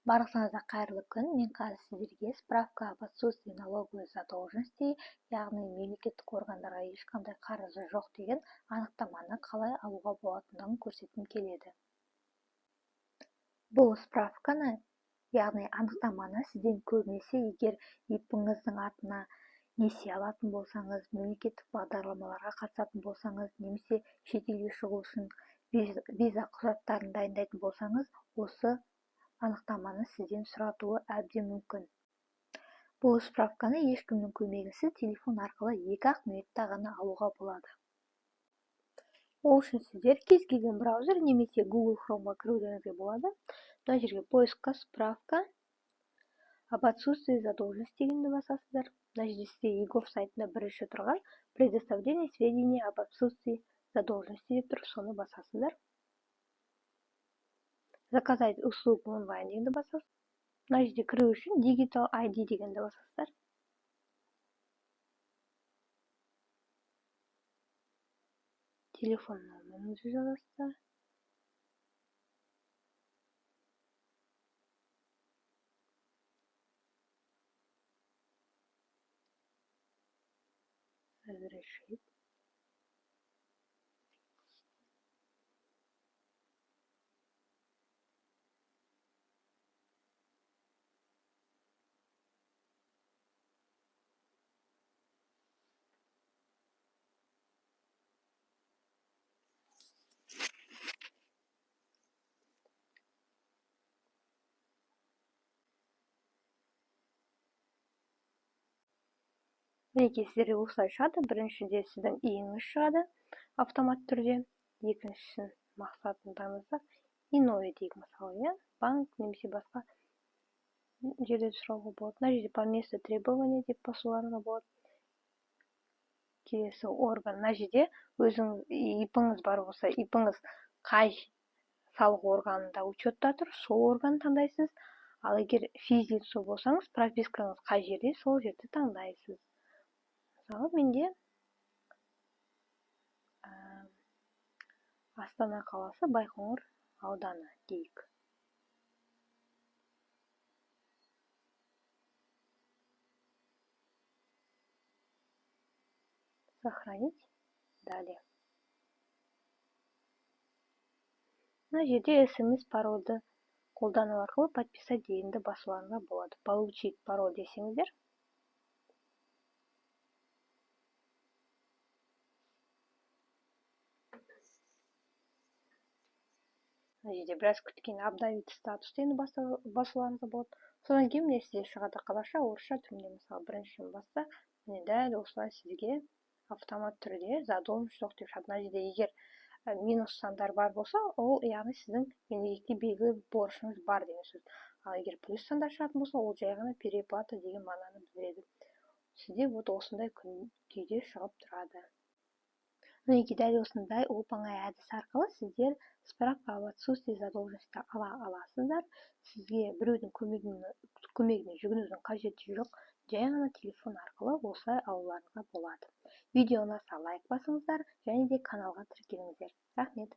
Барлықтарыңызға қайырлы күн. Мен қазір сіздерге справка об отсутствии налоговой задолженности, яғни мемлекеттік органдарға ешқандай қарызы жоқ деген анықтаманы қалай алуға болатындығын көрсеткім келеді. Бұл справканы, яғни анықтаманы сізден көбінесе егер ИП-іңіздің атына несие алатын болсаңыз, мемлекеттік бағдарламаларға қатысатын болсаңыз, немесе шетелге шығу үшін виза құжаттарын дайындайтын болсаңыз, осы анықтаманы сізден сұратуы әбден мүмкін. Бұл справканы ешкімнің көмегінсіз телефон арқылы 2-ақ минутта ғана алуға болады. Ол үшін сіздер кез келген браузер немесе Google Chrome'ға кірулеріңізге болады. Мына жерге поискқа справка об отсутствии задолженности дегенді басасыздар. Мына жерде сізде eGov сайтында бірінші тұрған предоставление сведений об отсутствии задолженности деп тұр, соны басасыздар. Заказать услугу онлайн дегенді басасыз. Мына жерде кіру үшін Digital ID дегенді басасыздар. Телефон нөміріңізді жазасыздар. Разрешить. Мінекей, сіздерде осылай шығады. Біріншіде сіздің ИИН-іңіз шығады автомат түрде. Екіншісін мақсатын таңдасақ, иное дейік мысалы, иә, банк немесе басқа жерде сұрауға болады. Мына жерде по месту требования деп басуларыңызға болады. Келесі орган. Мына жерде өзіңіз ИП-іңіз бар болса, ИП-іңіз қай салық органында учетта тұр, сол органды таңдайсыз. Ал егер физлицо болсаңыз, пропискаңыз қай жерде, сол жерді таңдайсыз. Мысалы, менде Астана қаласы Байқоңыр ауданы дейік. Сохранить. Далее. Мына жерде СМС парольді қолдану арқылы подписать дегенді басуларыңызға болады. Получить пароль десеңіздер, мына жерде біраз күткен обновить статус дегенді басуларыңызға болады. Содан кейін міне сізде шығады қазақша, орысша түрінде. Мысалы, біріншіні басса, міне дәл осылай сізге автомат түрде задолженность жоқ деп шығады. Мына жерде егер минус сандар бар болса, ол яғни сіздің мемлекетке белгілі борышыңыз бар деген сөз. Ал егер плюс сандар шығатын болса, ол жай ғана переплата деген мағынаны білдіреді. Сізде вот осындай күйде шығып тұрады. Мінекей, дәл осындай оп-оңай әдіс арқылы сіздер справка об отсутствии задолженности ала аласыздар. Сізге біреудің көмегіне жүгінудің қажеті жоқ. Жай ғана телефон арқылы осылай алуларыңызға болады. Видео ұнаса лайк басыңыздар және де каналға тіркеліңіздер. Рахмет.